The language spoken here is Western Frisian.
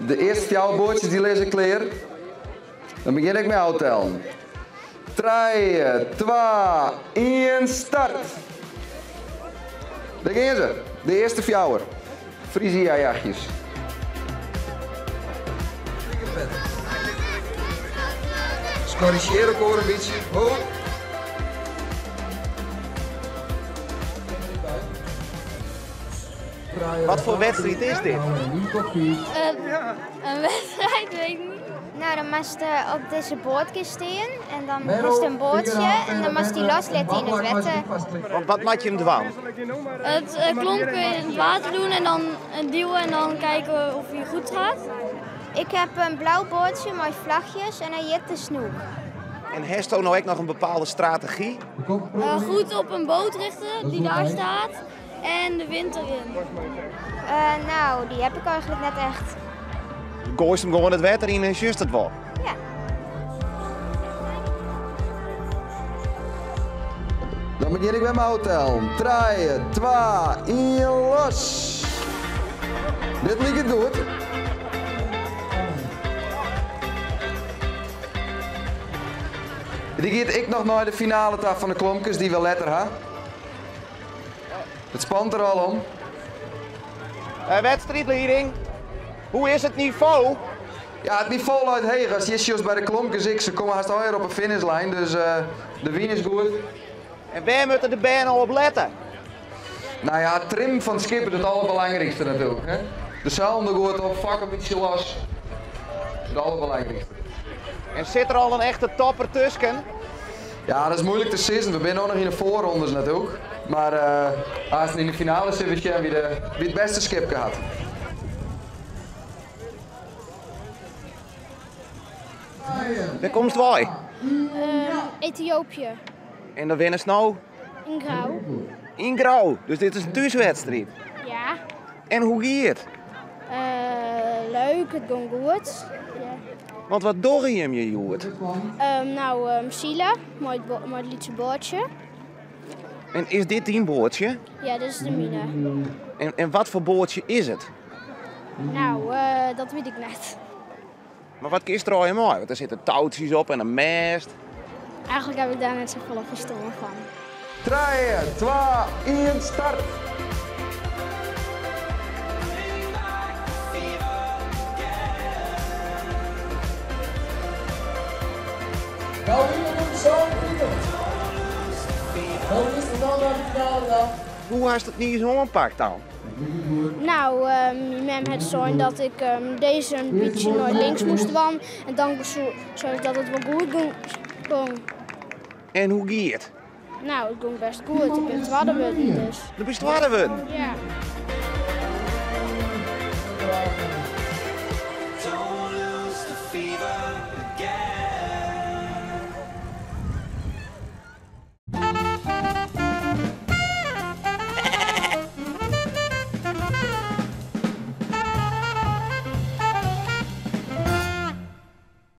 De earste fjouwer boatsjes dy lizze klear. Dan begjin ik mei ôftellen. Trije, twa, ien, start! Dêr gean se, de earste fjouwer Frisia-jachtjes. Se korrizjearje elkoar in bytsje. Ho! Wat foar wedstriid is dit? In wedstrijd, weet ik niet. Nou, dan moatst op dizze boat gean stean en dan hast in boatsje en dan moatst dy loslitte yn it wetter. Want wat moat jim dwaan? It klompke yn it water doen en dan duwe en dan kijken of hy goed gaat. Ik heb in blau boatsje mei flachjes en hy hjit de Snoek. En hasto no ek noch in bepaalde strategy? Goed op in boot richte die daar staat en de wind erin. Nou, dy heb ik eigenlik net echt. Goaist him gewoan it wetter yn en sjochst it wol? Ja. Dan begjin ik wer mei ôftellen. Trije, twa, ien, los! Dit liket goed. Dy giet ek noch nei de finale ta fan de klompkes dy't we letter ha. It spant der al om. Wedstriidlieding, hoe is it nivo? Ja, it nivo leit heech. Ast hjir sjochst by de klompkes ek, se komme hast allegear op 'e finishlijn, dus de wyn is goed. En wêr moatte de bern al op lette? Nou ja, it trimmen fan it skip is it alderbelangrykste natuerlik. Hè? De seilen der goed op, fok in bytsje los. Dat is it alderbelangrykste. En sit der al in echte topper tusken? Ja, dat is moeilik te sizzen. We binne no noch yn de foarrondes natuerlik. Mar aanst yn de finale sille we sjen wie de, wie it bêste skipke hat. Wêr komst wei? Ethiopië. En dan winnest no? Yn Grou. Yn Grou? Dus dit is in thúswedstriid? Ja. En hoe gie it? Leuk, it gong goed. Want wat dogge jim hjir hjoed? Nou, sile mei it lytse boatsje. En is dit dyn boatsje? Ja, dit is de mine. En wat foar boatsje is it? Nou, dat wit ik net. Mar wat kinst der allegear mei? Want der sitte toutsjes op en in mêst. Eigenlik haw ik dêr net safolle ferstân fan. Trije, twa, ien, start! Hoe hast it niis oanpakt dan? Nou, myn mem hat sein dat ik dizze in bytsje nei links moast dwaan en dan sei ik dat it wol goed gong. En hoe gie it? Nou, it gong bêst goed. Ik bin twadde wurden dus. Do bist twadde wurden? Ja.